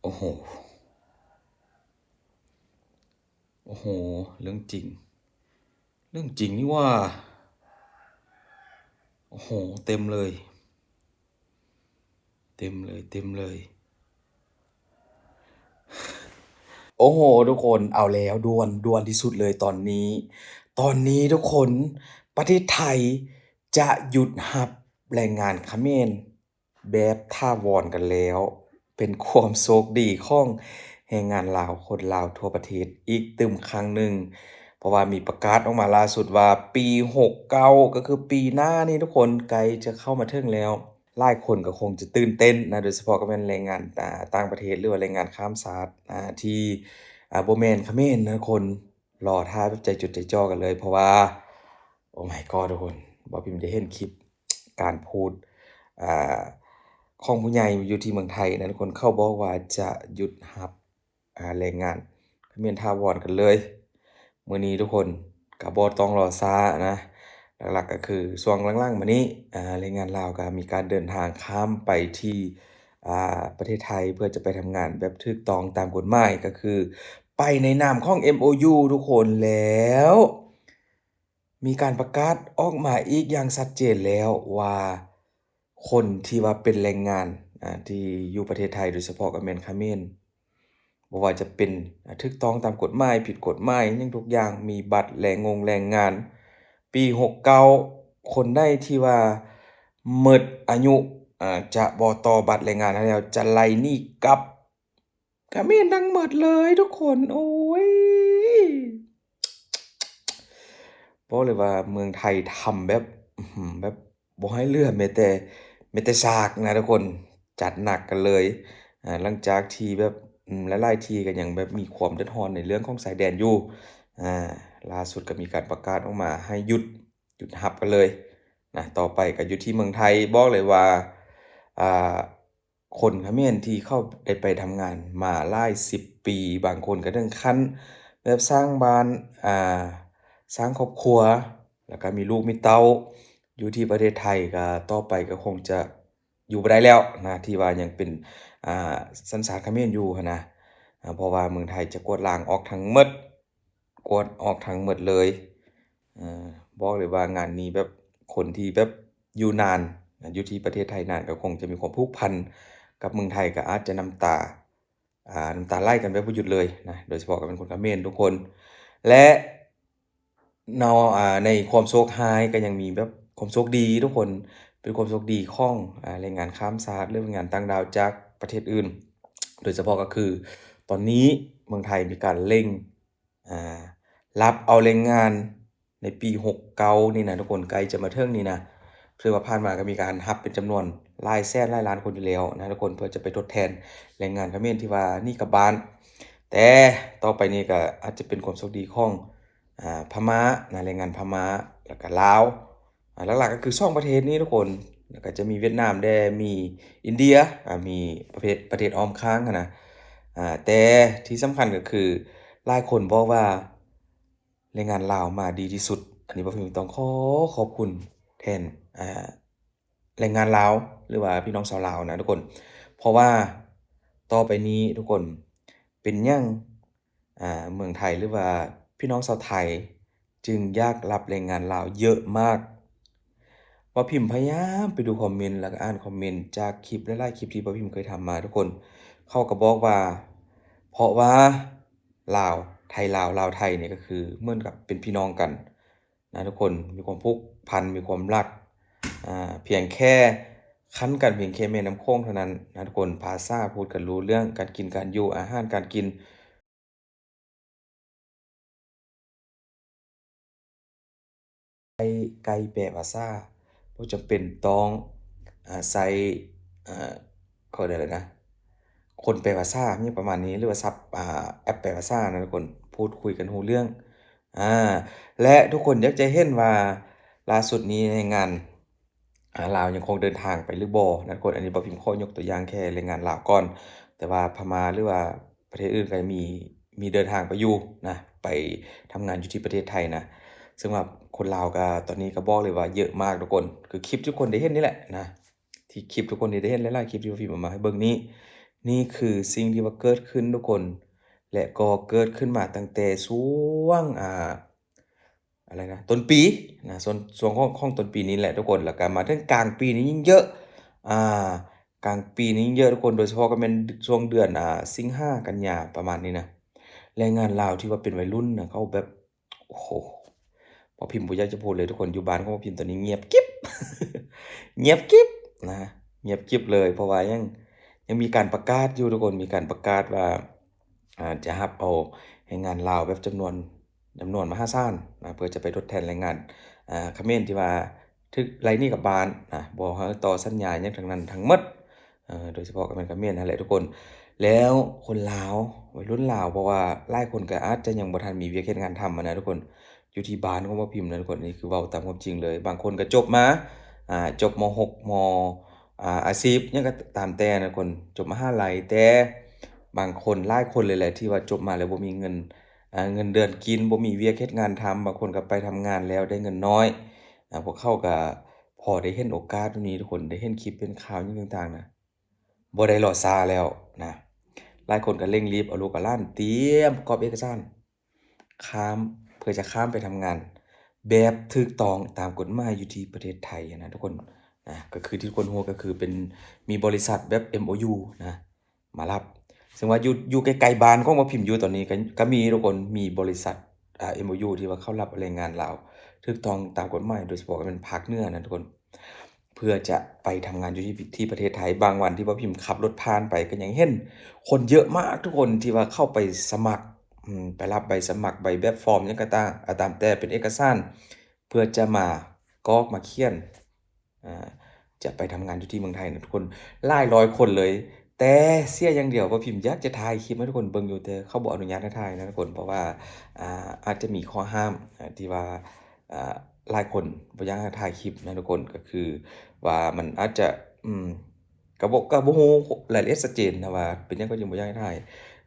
ໂອ້ໂຫ ໂອ້ໂຫ ເລື່ອງຈິງ ເລື່ອງຈິງນີ້ຫວ່າ. ໂອ້ໂຫ ເຕັມເລີຍ ເຕັມເລີຍ ເຕັມເລີຍ. ໂອ້ໂຫ ທຸກຄົນ ເອົາແລ້ວ ດ່ວນ ດ່ວນທີ່ສຸດເລີຍຕອນນີ້. ຕອນນີ້ທຸກຄົນ ປະເທດໄທຈະຢຸດຮັບແຮງງານຂະເໝນ ແບບຖາວອນກັນແລ້ວ, ເປັນຄວາມໂຊກດີຂອງແຮງງານລາວ ຄົນລາວທົ່ວປະເທດອີກຕື່ມຄັ້ງໜຶ່ງ, ເພາະວ່າມີປະກາດອອກມາລ່າສຸດວ່າ ປີຫົກເກົ້າ ກໍຄືປີໜ້ານີ້ທຸກຄົນ ໃກ້ຈະເຂົ້າມາເຖິງແລ້ວ. ຫຼາຍຄົນກໍຄົງຈະຕື່ນເຕັ້ນນະ, ໂດຍສະເພາະກໍແມ່ນແຮງງານ ອາ ຕ່າງປະເທດ ຫຼືວ່າແຮງງານຂ້າມຊາດ ອາ ທີ່ ອາ ບໍ່ແມ່ນຂະເໝນນະທຸກຄົນ. ລໍຖ້າແບບໃຈຈົດໃຈຈໍ້ກັນເລີຍ ເພາະວ່າ Oh my god ທຸກຄົນ ບ່າວພິມໄດ້ເຫັນຄລິບການພູດ ອາ ຂອງຜູ້ໃຫຍ່ຢູ່ທີ່ເມືອງໄທນະທຸກຄົນ, ເຂົາບອກວ່າຈະຢຸດຮັບ ອາ ແຮງງານຂະເໝນຖາວອນກັນເລີຍ. ມື້ນີ້ທຸກຄົນກໍບໍ່ຕ້ອງລໍຊ້ານະ, ຫຼັກໆກໍຄືຊ່ວງຫຼັງໆມານີ້ ອາ ແຮງງານລາວກໍມີການເດີນທາງຂ້າມໄປທີ່ ອາ ປະເທດໄທ ເພື່ອຈະໄປທຳງານແບບຖືກຕ້ອງຕາມກົດໝາຍ ກໍຄື ໄປໃນນາມຂອງ MOU ທຸກຄົນ. ແລ້ວມີການປະກາດອອກມາອີກຢ່າງຊັດເຈນແລ້ວວ່າ ຄົນທີ່ວ່າເປັນແຮງງານ ອາ ທີ່ຢູ່ປະເທດໄທ ໂດຍສະເພາະກໍແມ່ນຂະເໝນ ບໍ່ວ່າຈະເປັນ ອາ ຖືກຕ້ອງຕາມກົດໝາຍ ຜິດກົດໝາຍ ຫຍັງທຸກຢ່າງ ມີບັດແຮງງົງແຮງງານ ປີຫົກເກົ້າ ຄົນໃດທີ່ວ່າໝົດອາຍຸ ອາ ຈະບໍ່ຕໍ່ບັດແຮງງານໃຫ້ແລ້ວ ຈະໄລ່ໜີກັບ ກະແມ່ນທັງໝົດເລີຍທຸກຄົນ. ໂອ້ຍ ບອກເລີຍວ່າເມືອງໄທທຳແບບ ອືຫື ແບບບໍ່ໃຫ້ເຫຼືອແມ້ແຕ່ ແມ້ແຕ່ຊາກນະທຸກຄົນ, ຈັດໜັກກັນເລີຍ. ອາ ຫຼັງຈາກທີ່ແບບ ອືມ ຫຼາຍໆທີ່ກໍຍັງແບບມີຄວາມເດືອດຮ້ອນໃນເລື່ອງຂອງຊາຍແດນຢູ່ ອາ ລ່າສຸດກໍມີການປະກາດອອກມາໃຫ້ຢຸດ ຢຸດຮັບກັນເລີຍນະ. ຕໍ່ໄປກໍຢູ່ທີ່ເມືອງໄທ ບອກເລີຍວ່າ ອາ ຄົນຂະເໝນທີ່ເຂົາໄດ້ໄປທຳງານມາຫຼາຍສິບປີ ບາງຄົນກໍເຖິງຂັ້ນແບບສ້າງບ້ານ ອາ ສ້າງຄອບຄົວ ແລ້ວກໍມີລູກມີເຕົ້າຢູ່ທີ່ປະເທດໄທ ກໍຕໍ່ໄປກໍຄົງຈະຢູ່ບໍ່ໄດ້ແລ້ວນະ ທີ່ວ່າຍັງເປັນ ອາ ສັນຊາດຂະເໝນຢູ່ຫັ້ນນະ. ອາ ເພາະວ່າເມືອງໄທຈະກວາດລ້າງອອກທັງໝົດ ກວາດອອກທັງໝົດເລີຍ. ເອີ ບອກເລີຍວ່າງານນີ້ແບບ ຄົນທີ່ແບບຢູ່ນານ ຢູ່ທີ່ປະເທດໄທນານ ກໍຄົງຈະມີຄວາມຜູກພັນກັບເມືອງໄທ ກໍອາດຈະນ້ຳຕາ ອາ ນ້ຳຕາໄຫຼກັນແບບບໍ່ຢຸດເລີຍນະ, ໂດຍສະເພາະກໍເປັນຄົນຂະເໝນທຸກຄົນ. ແລະ ເນາະ ອາ ໃນຄວາມໂຊກຮ້າຍກໍຍັງມີແບບຄວາມໂຊກດີທຸກຄົນ, ເປັນຄວາມໂຊກດີຂອງ ອາ ແຮງງານຂ້າມຊາດ ຫຼື ແຮງງານຕ່າງດ້າວຈາກປະເທດອື່ນ, ໂດຍສະເພາະກໍຄືຕອນນີ້ເມືອງໄທມີການເລັ່ງ ອາ ຮັບເອົາແຮງງານໃນປີຫົກເກົ້ານີ້ນະທຸກຄົນ, ໃກ້ຈະມາເຖິງນີ້ນະ. ຖືວ່າຜ່ານມາກໍມີການຮັບເປັນຈຳນວນຫຼາຍແສນຫຼາຍລ້ານຄົນຢູ່ແລ້ວນະທຸກຄົນ, ເພື່ອຈະໄປທົດແທນແຮງງານຂະເໝນທີ່ວ່າໜີກັບບ້ານ. ແຕ່ຕໍ່ໄປນີ້ກໍອາດຈະເປັນຄວາມໂຊກດີຂອງ ອາ ພະມ້ານະ, ແຮງງານພະມ້າ ແລ້ວກໍລາວ. ອາ ຫຼັກໆກໍຄືສອງປະເທດນີ້ທຸກຄົນ, ແລ້ວກໍຈະມີຫວຽດນາມແດ່ ມີອິນເດຍ ອາ ມີປະເທດ ປະເທດອ້ອມຂ້າງຫັ້ນນະ. ອາ ແຕ່ທີ່ສຳຄັນກໍຄືຫຼາຍຄົນບອກວ່າແຮງງານລາວມາດີທີ່ສຸດ. ອັນນີ້ບ່າວພິມຕ້ອງຂໍຂອບຄຸນແທນ ອາ ແຮງງານລາວ ຫຼືວ່າພີ່ນ້ອງຊາວລາວນະທຸກຄົນ, ເພາະວ່າຕໍ່ໄປນີ້ທຸກຄົນ ເປັນຫຍັງ ອາ ເມືອງໄທ ຫຼືວ່າພີ່ນ້ອງຊາວໄທຈຶ່ງຢາກຮັບແຮງງານລາວເຍອະມາກ. ບ່າວພິມພະຍາຍາມໄປດູຄອມເມັນ ແລ້ວກໍອ່ານຄອມເມັນຈາກຄລິບຫຼາຍໆຄລິບທີ່ບ່າວພິມເຄີຍທຳມາທຸກຄົນ, ເຂົາກໍບອກວ່າ ເພາະວ່າລາວ ໄທລາວ ລາວໄທນີ້ກໍຄືເໝືອນກັບເປັນພີ່ນ້ອງກັນນະທຸກຄົນ, ມີຄວາມຜູກພັນ ມີຄວາມຮັກ ອາ ພຽງແຄ່ຂັ້ນກັນ ພຽງແຄ່ແມ່ນ້ຳໂຂງເທົ່ານັ້ນນະທຸກຄົນ. ພາສາ ພູດກັນຮູ້ເລື່ອງ, ການກິນການຢູ່ ອາຫານການກິນ ໃກ້ ໃກ້ແປພາສາ, ບໍ່ຈຳເປັນຕ້ອງ ອາ ໃຊ້ ອາ ເຂົາເອີ້ນຫຍັງນະ ຄົນແປພາສາ ຫຍັງປະມານນີ້ ຫຼືວ່າສັບ ອາ ແອັບແປພາສານະທຸກຄົນ, ພູດຄຸຍກັນຮູ້ເລື່ອງ. ອາ ແລະ ທຸກຄົນຢາກຈະເຫັນວ່າລ່າສຸດນີ້ແຮງງານ ອາ ລາວຍັງຄົງເດີນທາງໄປຫຼືບໍ່ນະທຸກຄົນ. ອັນນີ້ບ່າວພິມຂໍຍົກຕົວຢ່າງແຄ່ແຮງງານລາວກ່ອນ, ແຕ່ວ່າພະມ້າ ຫຼືວ່າປະເທດອື່ນກໍມີ ມີເດີນທາງໄປຢູ່ນະ, ໄປທຳງານຢູ່ທີ່ປະເທດໄທນະ. ເຊິ່ງວ່າຄົນລາວກໍຕອນນີ້ກໍບອກເລີຍວ່າເຍອະມາກທຸກຄົນ, ຄືຄລິບທີ່ທຸກຄົນໄດ້ເຫັນນີ້ແຫຼະນະ, ທີ່ຄລິບທຸກຄົນທີ່ໄດ້ເຫັນຫຼາຍໆຄລິບທີ່ບ່າວພິມເອົາມາໃຫ້ເບິ່ງນີ້ ນີ້ຄືສິ່ງທີ່ວ່າເກີດຂຶ້ນທຸກຄົນ ແລະ ກໍເກີດຂຶ້ນມາຕັ້ງແຕ່ຊ່ວງ ອ່າ ອາໄລນະ ຕົ້ນປີນະ ຊ່ວງ ຊ່ວງຂອງ ຂອງຕົ້ນປີນີ້ແຫຼະທຸກຄົນ ແລ້ວກໍມາເຖິງກາງປີນີ້ຍິ່ງເຍອະ ອ່າ ກາງປີນີ້ຍິ່ງເຍອະທຸກຄົນ ໂດຍສະເພາະກໍແມ່ນຊ່ວງເດືອນ ອ່າ ສິງຫາ ກັນຍາ ປະມານນີ້ນະ ແຮງງານລາວທີ່ວ່າເປັນໄວລຸ້ນນະ ເຂົາແບບ ໂອ້ໂຫ ບໍ່ພິມບໍ່ຢາກຈະພູດເລີຍທຸກຄົນ ຢູ່ບ້ານຂອງບໍ່ພິມຕອນນີ້ງຽບກິບ ງຽບກິບນະ ງຽບກິບເລີຍ ເພາະວ່າຍັງ ຍັງມີການປະກາດຢູ່ທຸກຄົນ ມີການປະກາດວ່າ ອ່າ ຈະຮັບເອົາແຮງງານລາວແບບຈຳນວນ ຈຳນວນມະຫາສານນະ ເພື່ອຈະໄປທົດແທນແຮງງານ ອ່າ ຂະເໝນທີ່ວ່າຖືກໄລ່ໜີກັບບ້ານນະ ບໍ່ໃຫ້ຕໍ່ສັນຍາຫຍັງທັງນັ້ນທັງໝົດ ເອີ ໂດຍສະເພາະກໍແມ່ນຂະເໝນຫັ້ນແຫຼະທຸກຄົນ ແລ້ວຄົນລາວ ໄວລຸ້ນລາວ ເພາະວ່າຫຼາຍຄົນກໍອາດຈະຍັງບໍ່ທັນມີວຽກເຮັດງານທຳຫັ້ນນະທຸກຄົນ ຢູ່ທີ່ບ້ານຂອງບໍ່ພິມນະທຸກຄົນ ນີ້ຄືເວົ້າຕາມຄວາມຈິງເລີຍ ບາງຄົນກໍຈົບມາ ອ່າ ຈົບ ມ.ຫົກ ມ. ອ່າ ອາຊີບຫຍັງກໍຕາມແຕ່ນະທຸກຄົນ ຈົບມະຫາໄລ ແຕ່ບາງຄົນ ຫຼາຍຄົນເລີຍແຫຼະ ທີ່ວ່າຈົບມາແລ້ວບໍ່ມີເງິນ ອ່າ ເງິນເດືອນກິນ ບໍ່ມີວຽກເຮັດງານທຳ ບາງຄົນກໍໄປທຳງານແລ້ວໄດ້ເງິນນ້ອຍ ອ່າ ພວກເຂົາກໍພໍໄດ້ເຫັນໂອກາດຕົງນີ້ທຸກຄົນ ໄດ້ເຫັນຄລິບເຫັນຂ່າວຫຍັງຕ່າງໆນະ ບໍ່ໄດ້ລໍຊ້າແລ້ວນະ ຫຼາຍຄົນກໍເລັ່ງຣີບເອົາລູກເອົາຫຼານຕຽມປະກອບເອກະສານ ຂ້າມ ເພື່ອຈະຂ້າມໄປທຳງານແບບຖືກຕ້ອງຕາມກົດໝາຍຢູ່ທີ່ປະເທດໄທນະທຸກຄົນນະ ກໍຄືທີ່ທຸກຄົນຮູ້ກໍຄືເປັນ ມີບໍລິສັດແບບ ເອັມໂອຢູ ນະ ມາຮັບ ເຊິ່ງວ່າຢູ່ ຢູ່ໃກ້ໆບ້ານຂອງບໍ່ພິມຢູ່ຕອນນີ້ ກໍ ກໍມີທຸກຄົນ ມີບໍລິສັດ ອ່າ ເອັມໂອຢູ ທີ່ວ່າເຂົາຮັບແຮງງານລາວຖືກຕ້ອງຕາມກົດໝາຍ ໂດຍສະເພາະແມ່ນພາກເໜືອນະທຸກຄົນ ເພື່ອຈະໄປທຳງານຢູ່ທີ່ ທີ່ປະເທດໄທ ບາງວັນທີ່ບໍ່ພິມຂັບລົດຜ່ານໄປ ກໍຍັງເຫັນຄົນເຍອະມາກທຸກຄົນ ທີ່ວ່າເຂົ້າໄປສະໝັກ ອືມ ໄປຮັບໃບສະໝັກ ໃບແບບຟອມຫຍັງກໍຕາມ ອາ ຕາມແຕ່ເປັນເອກະສານ ເພື່ອຈະມາກອກມາຂຽນ ອ່າ ຈະໄປທຳງານຢູ່ທີ່ເມືອງໄທນະທຸກຄົນ ຫຼາຍຮ້ອຍຄົນເລີຍ ແຕ່ເສຍຢ່າງດຽວ ບໍ່ພິມຢາກຈະຖ່າຍຄລິບໃຫ້ທຸກຄົນເບິ່ງຢູ່ ແຕ່ເຂົາບໍ່ອະນຸຍາດໃຫ້ຖ່າຍນະທຸກຄົນ ເພາະວ່າ ອ່າ ອາດຈະມີຂໍ້ຫ້າມ ອ່າ ທີ່ວ່າ ອ່າ ຫຼາຍຄົນບໍ່ຢາກໃຫ້ຖ່າຍຄລິບນະທຸກຄົນ ກໍຄືວ່າມັນອາດຈະ ອືມ ກໍບໍ່ ກໍບໍ່ຮູ້ລາຍລະອຽດຊັດເຈນນະວ່າເປັນຫຍັງເຂົາຈຶ່ງບໍ່ຢາກໃຫ້ຖ່າຍ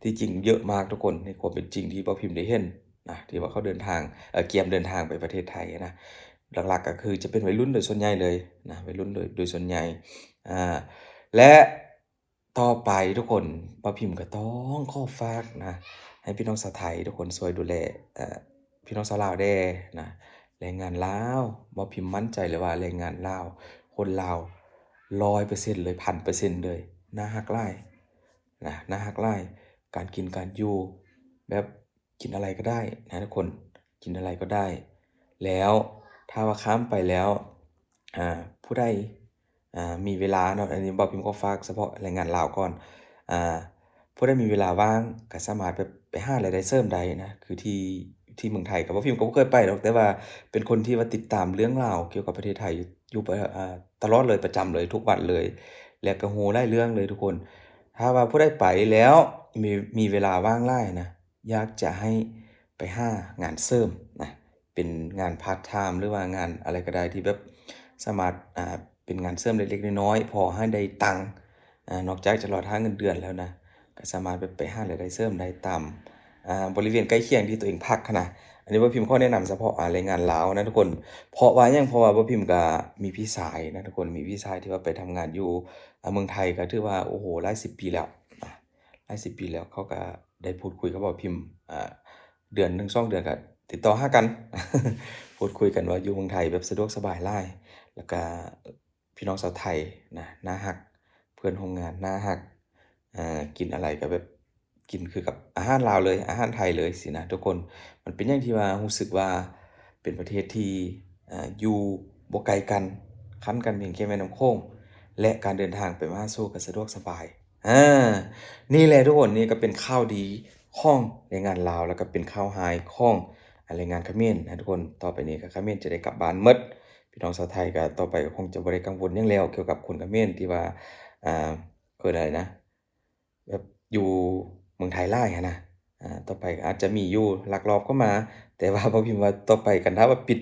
ທີ່ຈິງເຍອະມາກທຸກຄົນ ໃນຄວາມເປັນຈິງທີ່ບໍ່ພິມໄດ້ເຫັນນະ ທີ່ວ່າເຂົາເດີນທາງ ເອີ ກຽມເດີນທາງໄປປະເທດໄທນະ ຫຼັກໆກໍຄືຈະເປັນໄວລຸ້ນໂດຍສ່ວນໃຫຍ່ເລີຍນະ ໄວລຸ້ນໂດຍ ໂດຍສ່ວນໃຫຍ່ ອ່າ ແລະ ຕໍ່ໄປທຸກຄົນ ບ່າວພິມກໍຕ້ອງຂໍຝາກນະ ໃຫ້ພີ່ນ້ອງຊາວໄທທຸກຄົນຊ່ວຍດູແລ ເອີ ພີ່ນ້ອງຊາວລາວແດ່ນະ ແຮງງານລາວ ບ່າວພິມໝັ້ນໃຈເລີຍວ່າແຮງງານລາວ ຄົນລາວ ຮ້ອຍເປີເຊັນເລີຍ ພັນເປີເຊັນເລີຍ ໜ້າຮັກຫຼາຍນະ ໜ້າຮັກຫຼາຍ ການກິນການຢູ່ ແບບ ກິນອະໄລກໍໄດ້ນະທຸກຄົນ ກິນອະໄລກໍໄດ້ ແລ້ວຖ້າວ່າຂ້າມໄປແລ້ວ ອ່າ ຜູ້ໃດ ອ່າ ມີເວລາເນາະ ອັນນີ້ບ່າວພິມຂໍຝາກສະເພາະແຮງງານລາວກ່ອນ ອ່າ ຜູ້ໃດມີເວລາວ່າງກໍສາມາດແບບໄປຫາລາຍໄດ້ເສີມໄດ້ນະ ຄືທີ່ ທີ່ເມືອງໄທ ກໍບ່າວພິມກໍບໍ່ເຄີຍໄປດອກ ແຕ່ວ່າເປັນຄົນທີ່ວ່າຕິດຕາມເລື່ອງລາວກ່ຽວກັບປະເທດໄທຢູ່ ຢູ່ ອ່າ ຕະຫຼອດເລີຍ ປະຈຳເລີຍ ທຸກວັນເລີຍ ແລ້ວກໍຮູ້ຫຼາຍເລື່ອງເລີຍທຸກຄົນ ຖ້າວ່າຜູ້ໃດໄປແລ້ວ ມີ ມີເວລາວ່າງຫຼາຍນະ ຢາກຈະໃຫ້ໄປຫາງານເສີມນະ ເປັນງານພາດທາມ ຫຼືວ່າງານອະໄລກໍໄດ້ທີ່ແບບສາມາດ ອ່າ ເປັນງານເສີມເລັກໆນ້ອຍໆ ພໍໃຫ້ໄດ້ຕັງ ອ່າ ນອກຈາກຈະລໍຖ້າເງິນເດືອນແລ້ວນະ ກໍສາມາດແບບໄປຫາລາຍໄດ້ເສີມໄດ້ຕາມ ອ່າ ບໍລິເວນໃກ້ຄຽງທີ່ຕົວເອງພັກຫັ້ນນະ ອັນນີ້ບ່າວພິມຂໍແນະນຳສະເພາະ ອ່າ ແຮງງານລາວນະທຸກຄົນ ເພາະວ່າຫຍັງ ເພາະວ່າບ່າວພິມກໍມີພີ່ຊາຍນະທຸກຄົນ ມີພີ່ຊາຍທີ່ວ່າໄປທຳງານຢູ່ ອ່າ ເມືອງໄທ ກໍຖືວ່າ ໂອ້ໂຫ ຫຼາຍສິບປີແລ້ວນະ ຫຼາຍສິບປີແລ້ວ ເຂົາກໍໄດ້ພູດຄຸຍກັບບ່າວພິມ ອ່າ ເດືອນໜຶ່ງສອງເດືອນກໍຕິດຕໍ່ຫາກັນ ພູດຄຸຍກັນວ່າຢູ່ເມືອງໄທແບບສະດວກສະບາຍຫຼາຍ ແລ້ວກໍພີ່ນ້ອງຊາວໄທນະ ໜ້າຮັກ ເພື່ອນຮ່ວມງານໜ້າຮັກ ເອີ ກິນອະໄລກໍແບບ ກິນຄືກັບອາຫານລາວເລີຍ ອາຫານໄທເລີຍຊີ້ນະທຸກຄົນ ມັນເປັນຫຍັງທີ່ວ່າຮູ້ສຶກວ່າເປັນປະເທດທີ່ ເອີ ຢູ່ບໍ່ໄກກັນ ຂັ້ນກັນພຽງແຄ່ແມ່ນ້ຳໂຂງ ແລະ ການເດີນທາງໄປມາຫາສູ່ກໍສະດວກສະບາຍ ອາ ນີ້ແຫຼະທຸກຄົນ ນີ້ກໍເປັນຂ່າວດີຂອງແຮງງານລາວ ແລ້ວກໍເປັນຂ່າວຮ້າຍຂອງແຮງງານຂະເໝນນະທຸກຄົນ ຕໍ່ໄປນີ້ກໍຂະເໝນຈະໄດ້ກັບບ້ານໝົດ ພີ່ນ້ອງຊາວໄທກໍຕໍ່ໄປກໍຄົງຈະບໍ່ໄດ້ກັງວົນຫຍັງແລ້ວ ກ່ຽວກັບຄົນຂະເໝນທີ່ວ່າ ອ່າ ເອີ້ນຫຍັງນະ ແບບຢູ່ເມືອງໄທຫຼາຍຫັ້ນນະ ອ່າ ຕໍ່ໄປກໍອາດຈະມີຢູ່ລັກລອບເຂົ້າມາ ແຕ່ວ່າບໍ່ພິມວ່າຕໍ່ໄປ ຄັນຖ້າວ່າປິດ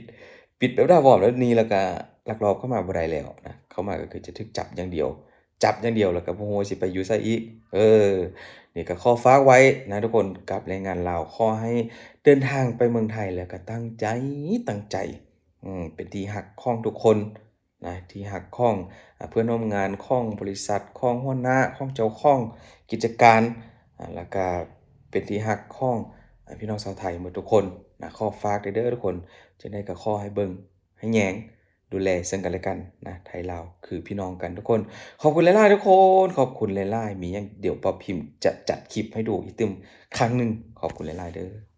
ປິດແບບຖາວອນແບບນີ້ ແລ້ວກໍລັກລອບເຂົ້າມາບໍ່ໄດ້ແລ້ວນະ ເຂົ້າມາກໍຄືຈະຖືກຈັບຢ່າງດຽວ ຈັບຢ່າງດຽວ ແລ້ວກໍບໍ່ຮູ້ວ່າຊິໄປຢູ່ໃສອີກ ເອີ ນີ້ກໍຂໍຝາກໄວ້ນະທຸກຄົນ ກັບແຮງງານລາວ ຂໍໃຫ້ເດີນທາງໄປເມືອງໄທ ແລ້ວກໍຕັ້ງໃຈ ຕັ້ງໃຈ ອືມ ເປັນທີ່ຮັກຂອງທຸກຄົນ ນະ ທີ່ຮັກຂອງ ອາ ເພື່ອນຮ່ວມງານ ຂອງບໍລິສັດ ຂອງຫົວໜ້າ ຂອງເຈົ້າຂອງກິດຈະການ ອາ ແລ້ວກະເປັນທີ່ຮັກຂອງ ອາ ພີ່ນ້ອງຊາວໄທໝົດທຸກຄົນນະ. ຂໍຝາກເດີທຸກຄົນ ຈັ່ງໃດກໍຂໍໃຫ້ເບິ່ງໃຫ້ແຍງ ດູແລເຊິ່ງກັນແລະກັນນະ. ໄທລາວຄືພີ່ນ້ອງກັນທຸກຄົນ. ຂອບຄຸນຫຼາຍໆທຸກຄົນ ຂອບຄຸນຫຼາຍໆ. ມີຫຍັງດຽວປ້າພິມຈະຈັດຄລິບໃຫ້ດູອີກຕື່ມຄັ້ງໜຶ່ງ. ຂອບຄຸນຫຼາຍໆເດີ.